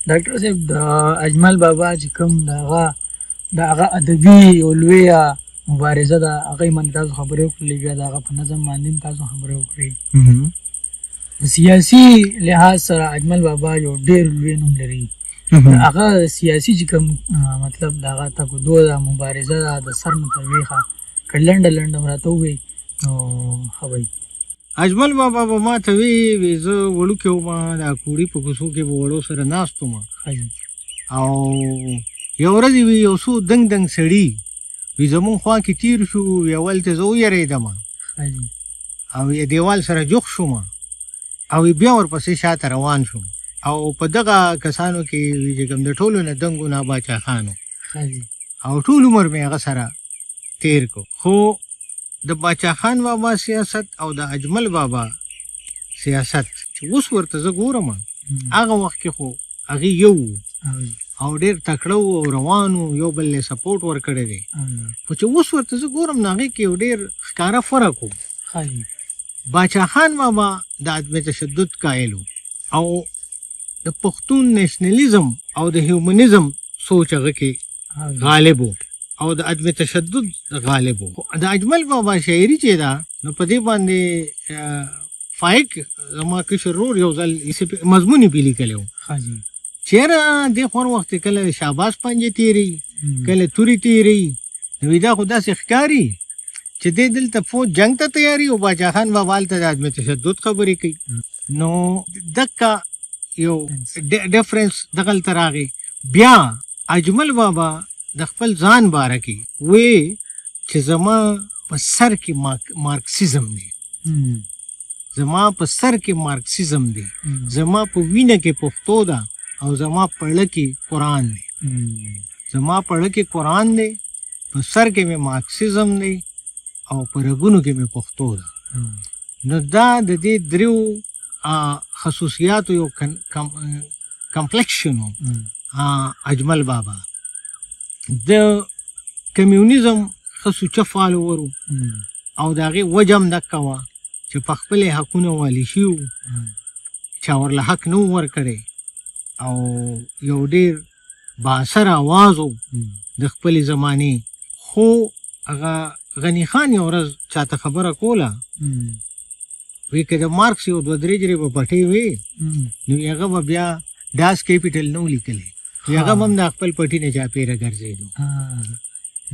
ډاکټر صاحب، د اجمل بابا چې کوم د هغه ادبي یو لویه مبارزه ده، هغه باندې تاسو خبرې وکړلې، بیا د هغه په نظم باندې هم تاسو خبرې وکړې. د سیاسي لحاظ سره اجمل بابا یو ډیر لوی نوم لري. هغه سیاسي چې کوم مطلب د هغه تګ و ده، مبارزه ده، د سر نه تر ویښه، که لنډه لنډه راته ووایي نو ښه به وي. اجمل بابا به ما ته وی، وی زه وړوکی وم، د اکوړي په کوڅو کې به وړو سره ناست وم او یو ورځ وی یو څو دنګ دنګ سړي وی زمونږ خوا کې تیر شو، وی اول ته زه ویرېدم او یې دیوال سره جوخ شوم او بیا ورپسې شاته روان شوم، او په دغه کسانو کې وی چې کوم د ټولو نه دنګو نه باچا خان و او ټول عمر مې هغه سره تیر کو. خو د باچا خان بابا سیاست او د اجمل بابا سیاست چې اوس ورته زه ګورم، هغه وخت کې خو هغې یو وو او ډېر تکړه وو او روان وو، یو بل له سپورټ ورکړی دی، خو چې اوس ورته زه ګورم نو هغې کې یو ډېر ښکاره فرق و. باچا خان بابا د عدم تشدد قایل و او د پښتون نېشنلیزم او د هیومنزم سوچ هغه کې غالب و او د عدم تشدد غالب و. د اجمل بابا شاعري چې ده نو په دې باندې فایق، زما کشر ورور، یو ځل مضمون یې پرې لیکلی و چېرې دې خور وخت کله شاباس پنجې تېري، کله توري تېري، نو دا خو داسې ښکاري چې دې دلته فوج جنگ ته تیاری او باچا خان بابا هلته د عدم تشدد خبرې کوي. نو دکه یو ډیفرنس دغلته راغی. بیا اجمل بابا د خپل ځان باره کې وی چې زما په سر کې مارکسیزم دی، زما په سر کې مارکسیزم دی، زما په وینه کې پښتو ده او زما په زړه کې قرآن دی. زما په زړه کې قرآن دی، په سر کې مې مارکسیزم دی او په رګونو کې مې پښتو ده. نو دا د دې دریو خصوصیاتو یو کمپلیکشن و. اجمل بابا د کمیونیزم ښه سوچه فالوور و او د هغې وجه هم دقه وه چې په خپلې حقونه والي شي وو، چا ورله حق نه و ورکړی او یو ډیر باثر اواز و د خپلې زمانې. خو هغه غني خان یو ورځ چاته خبره کوله، وی که د مارکس یو دوه درې جریبه پټې وي نو هغه به بیا داس کیپیټل نه و لیکلی، هغه به هم د خپل پټي نه چاپېره ګرځېدو.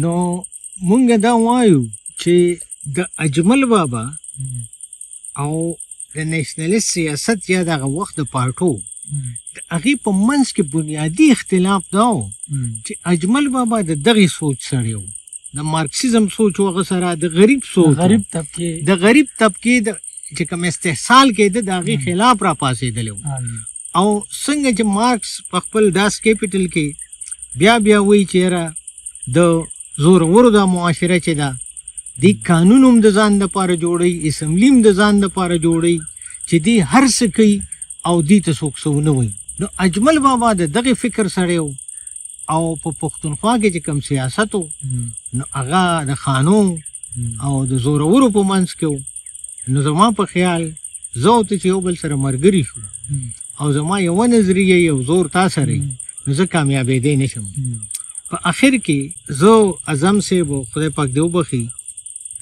نو مونږ دا وایو چې د اجمل بابا او د نېشنلیست سیاست یا دغه وخت د پارټو د هغې په منځ کې بنیادي اختلاف دا و چې اجمل بابا د دغې سوچ سړی و، د مارکسیزم سوچ و، هغه سره د غریب سوچ و. غریب طبقه. د غریب طبقې د چې کوم استحصال کېده د هغې خلاف را پاڅېدلی و. او څنګه چې مارکس په خپل داس کیپیټل کې بیا بیا وایي چې یاره د زورورو دا معاشره چې ده، دی قانون هم د ځان دپاره جوړوي، اسمبلي هم د ځان دپاره جوړوي چې دی هر څه کوي او دی ته څوک څه ونه وایي. نو اجمل بابا د دغې فکر سړی و او په پښتونخوا کې چې کوم سیاست و نو هغه د خانو او د زورورو په منځ کې و. نو زما په خیال زه او ته چې یو بل سره ملګري شو او زما یوه نظریه یو زور تا سره وي، نو زه کامیابېدی نه شم. په اخر کې زه، اعظم صاحب، خدای پاک دې وبخښي،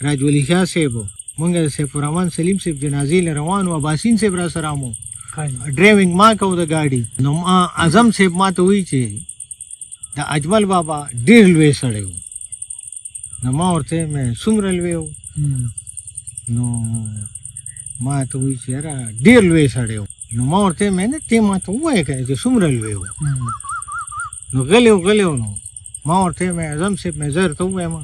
راج ولي شاه صاحب، مونږ د سیف الرحمن سلیم صاحب جنازې له روان وو، اباسین صاحب را سره مو ډرایوینګ ما کو د ګاډي. نو ما اعظم صاحب ما ته وایي چې د اجمل بابا ډېر لوی سړی و. نو ما ورته مې څومره لوی و؟ نو ما ته وایي چې یاره ډېر لوی سړی و. نو ما ورته مې نه ته ما ته ووایه که چې څومره لوی و. نو غلی و، غلی و. نو ما ورته مې اعظم صاحب مې زه درته ووایم؟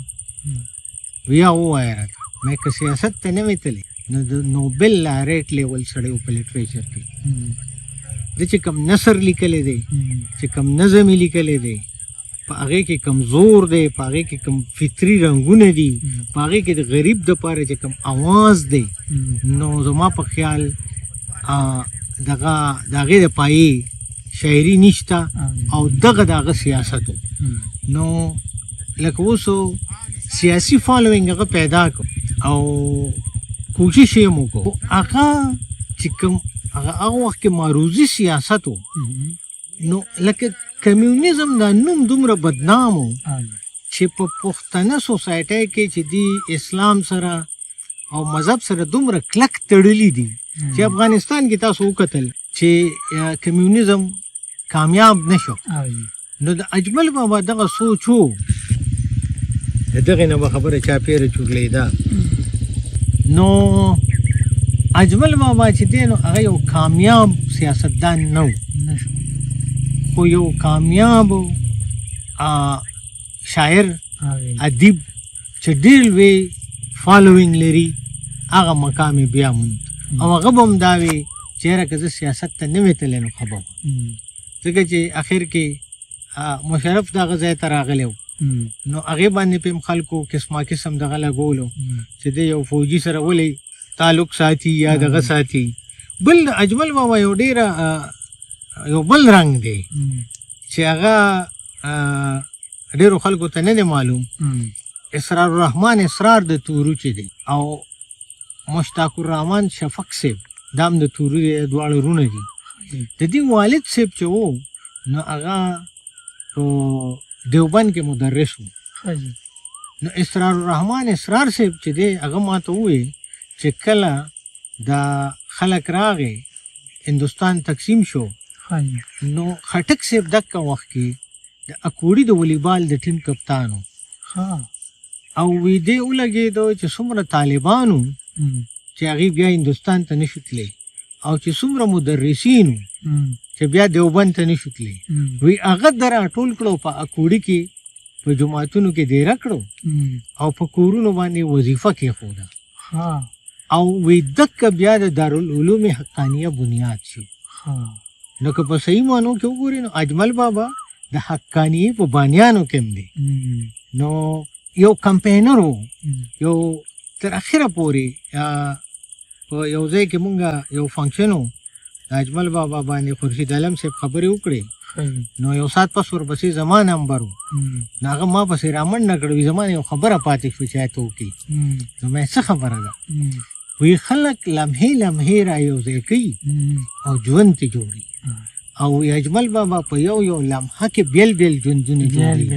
بیا ووایه راته. مې که سیاست ته نه وې تللی نو د نوبل لاریټ لیول سړی و په لټریچر کې. د چې کوم نثر لیکلی دی، چې کوم نظم یې لیکلی دی، په هغې کې کوم زور دی، په هغې کې کوم فطري رنګونه دي، په هغې کې د غریب دپاره چې کوم اواز دی، نو زما په خیال دغه د هغې د پایې شاعري نشته او دغه د هغه سیاست و. نو لکه اوس سیاسي فالوینګ هغه پیدا کړ او کوشش یې هم وکړو، هغه چې کوم هغه هغه وخت کې معروضي سیاست و. نو لکه کمیونیزم دا نوم دومره بدنام و چې په پښتنه سوسایټۍ کې چې دی اسلام سره او مذهب سره دومره کلک تړلي دي چې افغانستان کې تاسو وکتل چې کمیونیزم کامیاب نشو. نو د اجمل بابا دغه سوچ و، د دغې نه به خبره چاپېره چورلې ده. نو اجمل بابا چې دی نو هغه یو کامیاب سیاستدان نه و، خو یو کامیاب شاعر ادیب چې ډېر لوی following لري هغه مقام یې بیا موند. او هغه به هم دا وي چې یاره که زه سیاست ته نه وی تللی نو ښه به وه، ځکه چې اخر کې مشرف دغه ځای ته راغلی و، نو هغې باندې پې هم خلکو قسمه قسم دغه لګولو چې دی یو فوجي سره ولې تعلق ساتي یا دغه ساتي. بل اجمل بابا یو ډېره یو بل رنګ دی چې هغه ډېرو خلکو ته نه دی معلوم. اسرار الرحمن اسرار د تورو چې دی او مشتاق الرحمن شفق صاحب دا هم د تورو دی، دواړه وروڼه دي. د دې والد صاحب چې و نو هغه په دیوبند کې مدرس و. نو اسرار الرحمن اسرار صاحب چې دی هغه ما ته وویل چې کله دا خلک راغی هندوستان تقسیم شو نو خټک صاحب دغه وخت کې د اکوړي د والیبال د ټیم کپتان و، او وی دی ولګېدو چې څومره طالبانو چې هغوی بیا هندوستان ته نشو تللی او چې څومره مدرسین وو چې بیا دیوبند ته نشو تللی، وی هغه د راټول کړو په اکوړي کې په جوماتونو کې دیره کړو او په کورونو باندې وظیفه کېښوده، او وی دکه بیا د دارالعلوم حقانیه بنیاد شو. نو که په صحیح معنو کې وګورئ نو اجمل بابا د حقانیې په بانیانو کې هم دی. نو یو کمپاینر و، یو تر اخره پورې په یو ځای کې مونږ یو function و، د اجمل بابا باندې خورشید عالم صاحب خبرې وکړې، نو یو ساعت پس ورپسې زما نمبر و، نو هغه ما پسې رامنډه کړه، وایي زما یو خبره پاتې شوه چې ته وکړې. نو مې څه خبره ده؟ وایي خلک لمحې لمحې را یو ځای کوي او ژوند ترې جوړوي، او اجمل بابا په یو یو لمحه کې بېل بېل ژوندونه جوړوي.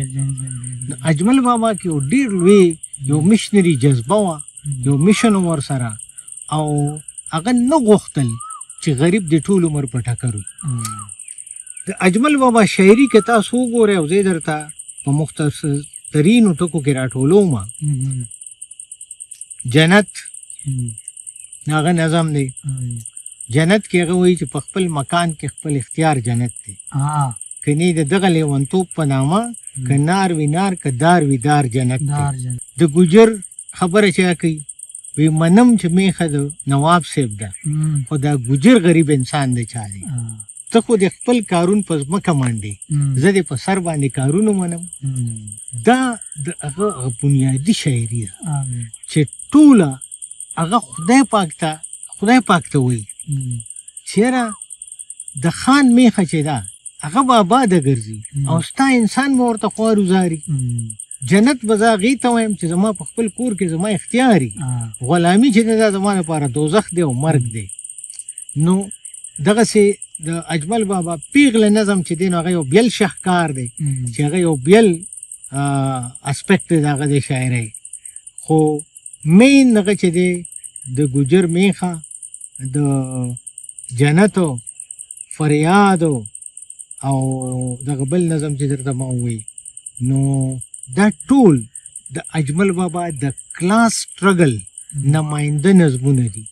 نو اجمل بابا کې یو ډېر لوی یو missionary جذبه وه، یو mission ورسره، او هغه نه غوښتل چې غریب د ټول عمر په ټکر وي. د اجمل بابا شاعري که تاسو وګورئ او زه یې درته په مختصرترینو ټکو کې راټولوم، جنت هغه نظم دی. جنت کې هغه وایي چې په خپل مکان کې خپل اختیار جنت دی، کني د دغه لیونتوب په نامه که نار وي نار که دار وي دار جنت دی. د ګجر خبره چې کوي وی منم چې میخه د نواب صاحب ده، خو دا ګجر غریب انسان دی چا دی، ته خو د خپل کارون په ځمکه منډې، زه دې په سر باندې کارونه منم. دا د هغه بنیادي شاعري ده چې ټوله هغه خدای پاک ته وایي چېرې د خان میخه چې ده هغه به آباده ګرځي او ستا انسان به ورته خوار وزاري. جنت به زه هغې ته وایم چې زما په خپل کور کې زما اختیار وي، غلامي چې ده دا زما لپاره دوزخ دی او مرګ دی. نو دغسې د اجمل بابا پیغله نظم چې دی نو هغه یو بېل شهکار دی چې هغه یو بېل aspect دی د هغه د شاعرۍ. خو main هغه چې دی د ګجر میخه، د جنت، فریاد او دغه بل نظم چې درته ما وویل، نو دا ټول د اجمل بابا د class struggle نماینده نظمونه دي.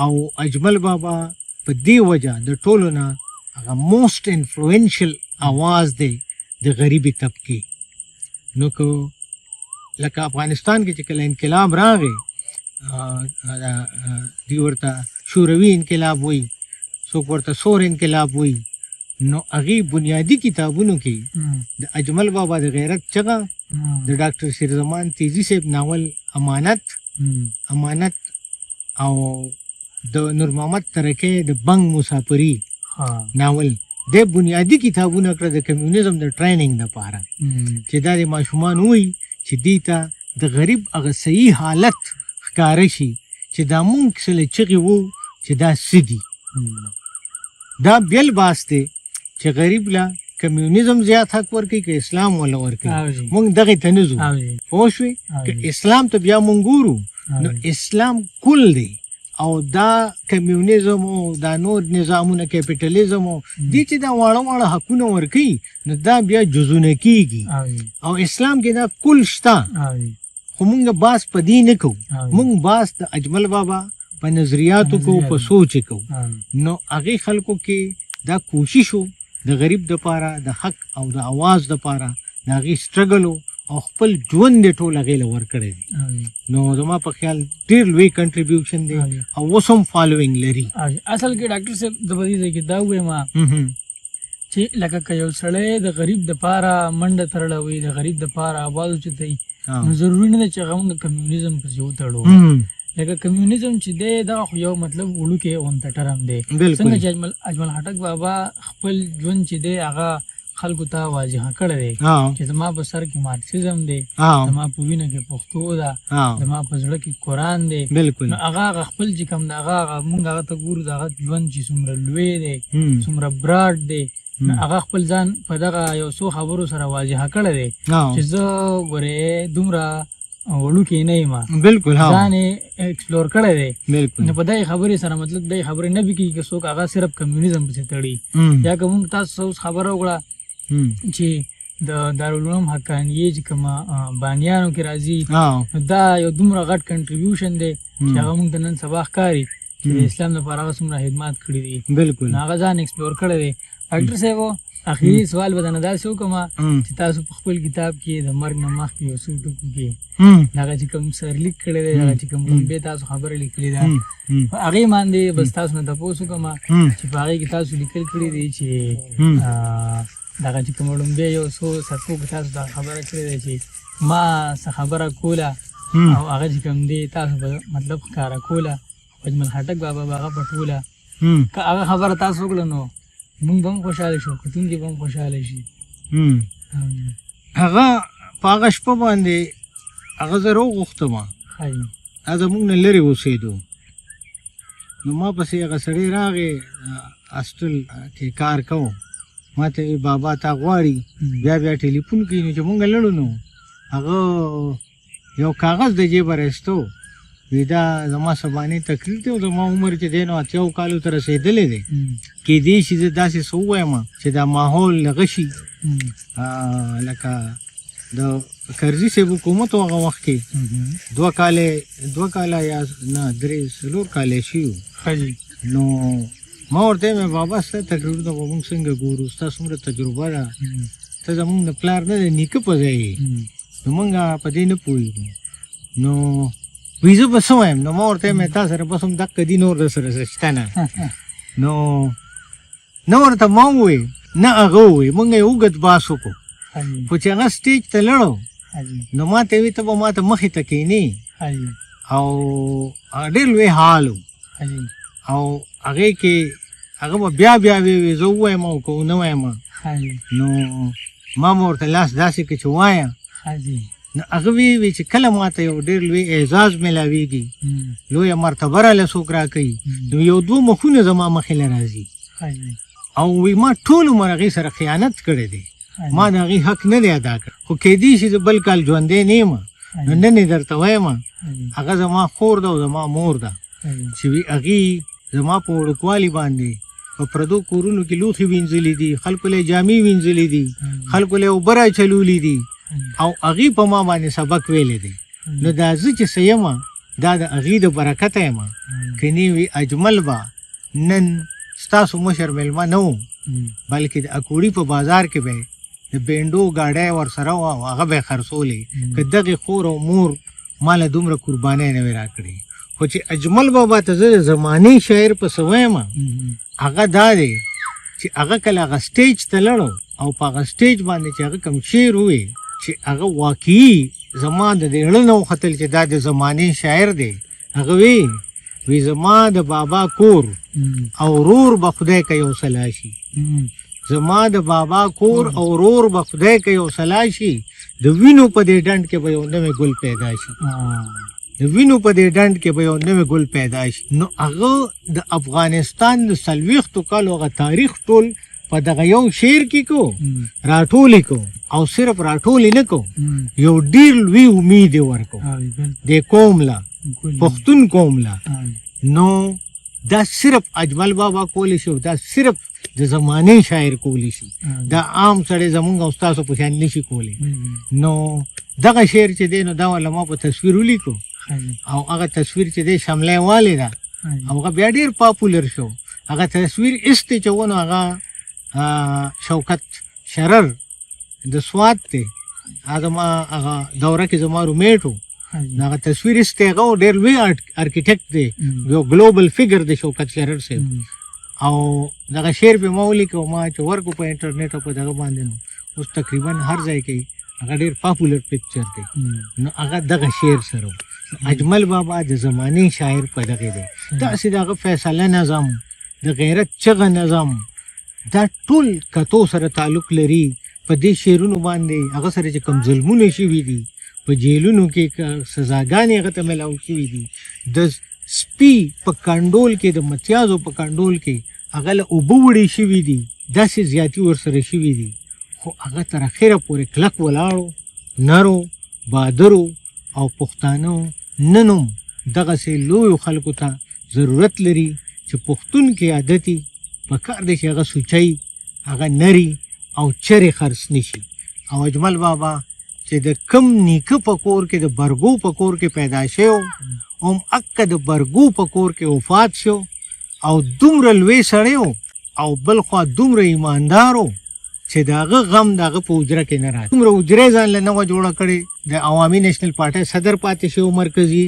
او اجمل بابا په دې وجه د ټولو نه هغه most influential اواز دی د غریبې طبقې. نو که لکه افغانستان کې چې کله انقلاب راغی، دوی ورته شوروي انقلاب وایي، څوک ورته سور انقلاب وایي، نو هغې بنیادي کتابونو کې د اجمل بابا د غیرت چغه، د ډاکټر شیرزمان تیزي صاحب ناول امانت، امانت او د نور محمد ترکی د بنګ مسافري ناول، د بنیادي کتابونه کړه د کمیونزم د training دپاره چې دا د ماشومان وایي چې دوی ته د غریب هغه صحیح حالت ښکاره شي چې دا مونږ څه له چغې وو چې دا څه دي. دا بېل باس دی چې غریب له کمیونزم زیات حق ورکوي که اسلام ولا ورکوي، مونږ دغې ته نه ځو، پوه شوې؟ که اسلام ته بیا مونږ ګورو نو اسلام کل دی، او دا کمیونزم او دا نور نظامونه کیپټالیزم او دې چې دا واړه واړه حقونه ورکوي نو دا بیا جزونه کیږي، او اسلام کې دا کل شته. خو مونږ باس په دې نه کوو، مونږ باس د اجمل بابا په نظریاتو کوو، په سوچ کوو. نو هغې خلکو کې دا کوشش و د غریب دپاره، د حق او د اواز دپاره، د هغې سټرګل او خپل ژوند یې ټول هغې له ورکړی دی. نو زما په خیال ډېر لوی کنټریبیوشن دی او اوس هم فالوینګ لري. اصل کې ډاکټر صاحب زه په دې ځای کې دا ووایم چې لکه که یو سړی د غریب دپاره منډه ترړوي، د غریب دپاره اواز اوچتوي، نو ضروري نه ده چې هغه موږ کمیونزم پسې وتړو. لکه کمیونزم چې دی دغه خو یو مطلب وړوکی غونته ټرم دی. څنګه چې اجمل خټک بابا خپل ژوند چې دی هغه خلکو ته واضح کړی دی چې زما په سر کې مارکسیزم دی، زما په وینه کې پښتو ده، زما په زړه کې قرآن دی. نو هغه خپل چې کوم د هغه مونږ هغه ته ګورو، د هغه ژوند چې څومره لوی دی، څومره براډ دی، نو هغه خپل ځان په دغه یو څو خبرو سره واضح کړی دی چې زه ګورې دومره وړوکی نه یم، بالکل ځان یې ایکسپلور کړی دی. نو په دغې خبرې سره مطلب دغې خبرې نه پکېږي که څوک هغه صرف کمیونزم پسې تړي، یا که مونږ تاسو اوس خبره وکړه چې د دارالعلوم حقانیې چې کومه بانیانو کې راځي، نو دا یو دومره غټ کنټریبیوشن دی چې هغه مونږ ته نن سبا ښکاري چې د اسلام لپاره هغه څومره خدمات کړي دي. بالکل. نو هغه ځان ایکسپلور کړی دی. ډاکټر صاحب اخري سوال به درنه داسې وکړم چې تاسو په خپل کتاب کې د مرګ نه مخکې یو څو ټکو کې دغه چې کوم سرلیک کړی دی، دغه چې کوم لومبی تاسو خبره لیکلې ده، په هغې باندې بس تاسو نه تپوس وکړم چې په هغې کې تاسو لیکل کړي دي چې دغه چې کوم لومبی یو څو صفحو کې تاسو دغه خبره کړې ده چې ما څه خبره کوله او هغه چې کوم دی تاسو به مطلب ښکاره کوله، اجمل خټک بابا به هغه پټوله. که هغه خبره تاسو وکړه نو مونږ به هم خوشحاله شو، کتونکي به هم خوشحاله شي. هغه په هغه شپه باندې هغه زه راوغوښتم، هغه زموږ نه لرې اوسېدو، نو ما پسې هغه سړی راغی هاسټل کې کار کوم، ما ته وایي بابا تا غواړي، بیا بیا ټلیفون کوي. نو چې مونږ لړو نو هغه یو کاغذ د جیبه راایستو، وی دا زما سباني تقریر دی او زما عمر چې دی نو 80 کالو ته رسېدلی دی، کېدای شي زه داسې څه ووایم چې دا ماحول هغه شي، لکه د کرزي صاحب حکومت هغه وخت کې دوه کاله یا نه درې څلور کاله شي. نو ما ورته وویل بابا ستا تقریرونه به موږ څنګه ګورو، ستا څومره تجربه ده، ته زموږ د پلار نه د نیکه په ځای یې، نو موږ په دې نه پوهېږو. نو وایي زه به څه وایم، نو ما ورته وویل تا سره بس هم دقه دي، نور در سره څه شته نه. نو نه ورته ما وویل نه هغه وویل، موږ یې اوږد بحث وکړو. خو چې هغه سټیج ته لاړو نو ما ته وایي ته به ما ته مخې ته کښېنې، او ډېر لوی حال و، او هغې کې هغه به بیا بیا وی زه ووایم او که ونه وایم، نو ما به ورته لاس داسې کړ چې وایه. نو هغه وی چې کله ما ته یو ډېر لوی اعزاز میلاویږي، لویه مرتبه راله څوک راکوي، نو یو دوه مخونه زما مخې له راځي، او وی ما ټول عمر هغې سره خیانت کړی دی، ما د هغې حق نه دی ادا کړی، خو کیدای شي زه بل کال ژوندی نه یم، نو نن یې درته وایم هغه زما خور ده او زما مور ده، چې وی هغې زما په وړوکوالي باندې په پردو کورونو کې لوښي وینځلي دي، خلکو له جامې وینځلي دي، خلکو له اوبه راچلولي دي، او هغې په ما باندې سبق ویلی دی. نو دا زه چې څه یم دا د هغې د برکته یم، که نه وي اجمل به نن ستاسو مشر مېلمه نه و، بلکې د اکوړي په بازار کې به د بینډو ګاډی ورسره وه او هغه به یې خرڅولې، که دغې خور او مور ما له دومره قربانۍ نه وې راکړې. خو چې اجمل بابا ته زه د زمانې شاعر په څه وایم، هغه دا دی چې هغه کله هغه سټیج ته لاړو او په هغه سټیج باندې چې هغه کوم شعر ووی چې هغه واقعي زما د دې زړه نه وختل چې دا د زمانې شاعر دی. هغه وی زما د بابا کور او ورور به خدای که یو سلا شي، زما د بابا کور او ورور به خدای که یو سلا شي، د وینو په دې ډنډ کې به یو نوی ګل پیدا شي، د وینو په دې ډنډ کې به یو نوی ګل پیدا شي. نو هغه د افغانستان د 40 کالو هغه تاریخ ټول په دغه یو شعر کې کو راټولې کو، او صرف راټولې نه کو، یو ډیر لوی امید یې ورکو د قوم له، پښتون قوم له. نو دا صرف اجمل بابا کولی شي، دا صرف د زمانې شاعر کولی شي، دا عام سړی زمونږ او ستاسو په شان نشي کولی. نو دغه شعر چې دی نو دا وله ما په تصویر ولیکو، او هغه تصویر چې دی شمله یې والې ده، او هغه بیا ډېر پاپولر شو. هغه تصویر ایستې چې و نو هغه شوکت شرر د سوات دی، هغه زما هغه دوره کې زما رومیټ و، نو هغه تصویر ایستی، هغه ډېر لوی ارکیټیکټ دی، یو ګلوبل فګر دی شوکت شرر صاحب. او دغه شعر به ما ولیکه، ما چې ورکو په انټرنیټ او په دغه باندې، نو اوس تقریبا هر ځای کې هغه ډېر پاپولر پکچر دی. نو هغه دغه شعر سره اجمل بابا د زمانې شاعر په دغه دی. داسې د هغه فیصله نظم، د غیرت چغه نظم، دا ټول کتو سره تعلق لري. په دې شعرونو باندې هغه سره چې کوم ظلمونه شوي دي، په جیلونو کې سزاګانې هغه ته میلاو شوي دي، د سپي په کنډول کې، د متیازو په کنډول کې هغه له اوبه وړې شوي دي، داسې زیاتي ورسره شوي دي، خو هغه تر اخره پورې کلک ولاړو، نرو بادرو. او پښتانه نن هم دغسې لویو خلکو ته ضرورت لري چې پښتون کې عادتي په کار دی چې هغه سوچي، هغه نري او چرې خرڅ نشي. او اجمل بابا چې د کم نیکه په کور کې، د برګو په کور کې پیدا شو، هم اکه د برګو په کور کې وفات شو، او دومره لوی سړی و، او بلخوا دومره ایماندار و چې د هغه غم د هغه په حجره کې نه راځي. دومره حجره یې ځان له نه وه جوړه کړې. د عوامي نېشنل پارټۍ صدر پاتې شوی، مرکزي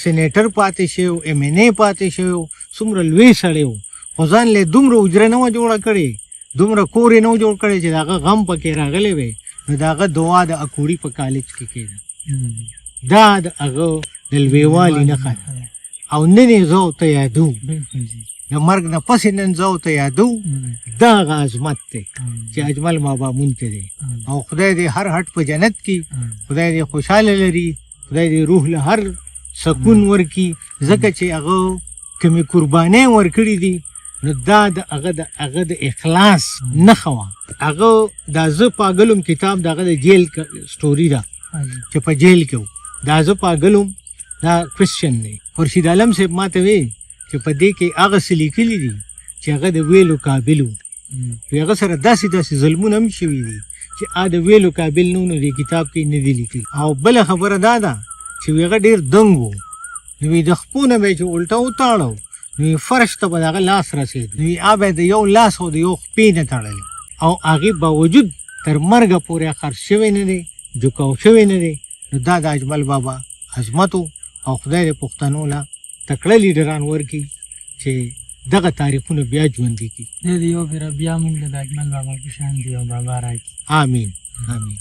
سېنېټر پاتې شوی، ایم این ای پاتې شوی، څومره لوی سړی و، خو ځان له یې دومره حجره نه وه جوړه کړې، دومره کور یې نه و جوړ کړی چې د هغه غم پکې راغلی وی. نو د هغه دعا د اکوړي په کالج کې کېده. دا د هغه د لویوالي نښه ده. او نن یې زه ورته یادوم، د مرګ نه پس یې نن زه ورته یادوم. دا هغه عظمت دی چې اجمل بابا مونږ ته دی. او خدای دې هر هټ په جنت کې، خدای دې خوشحاله لري، خدای دې روح له هر سکون ورکړي، ځکه چې هغه کومې قربانۍ ورکړي دي، نو دا د هغه د هغه د اخلاص نښه وه. هغه دا زه پاګلم کتاب د هغه د جیل سټوري ده چې په جیل کې و. دا زه پاګلم دا کوېسچن دی. خورشید عالم صاحب ما ته وی چې په دې کې هغه څه لیکلي دي چې هغه د ویلو قابل و. وی هغه سره داسې داسې ظلمونه هم شوي دي چې هغه د ویلو قابل نه و، نو دې کتاب کې نه دي لیکلي. او بله خبره دا ده چې وی هغه ډېر دنګ و، نو وی د خپو نه به یې چې الټه وتاړو نو یې فرش ته به د هغه لاس رسېد، نو یې هغه به د یو لاس او د یو خپې نه تړلی، او هغې باوجود تر مرګه پورې خرڅ شوی نه دی، جوکاو شوی نه دی. نو دا د اجمل بابا عظمت و. او خدای دې پښتنو له تکړه لیډران ورکړي چې دغه تاریخونه بیا ژوندي کړي. دې یو پیر بیا موږ له د اجمل بابا په شان دی یو بابا راکړي. آمین آمین.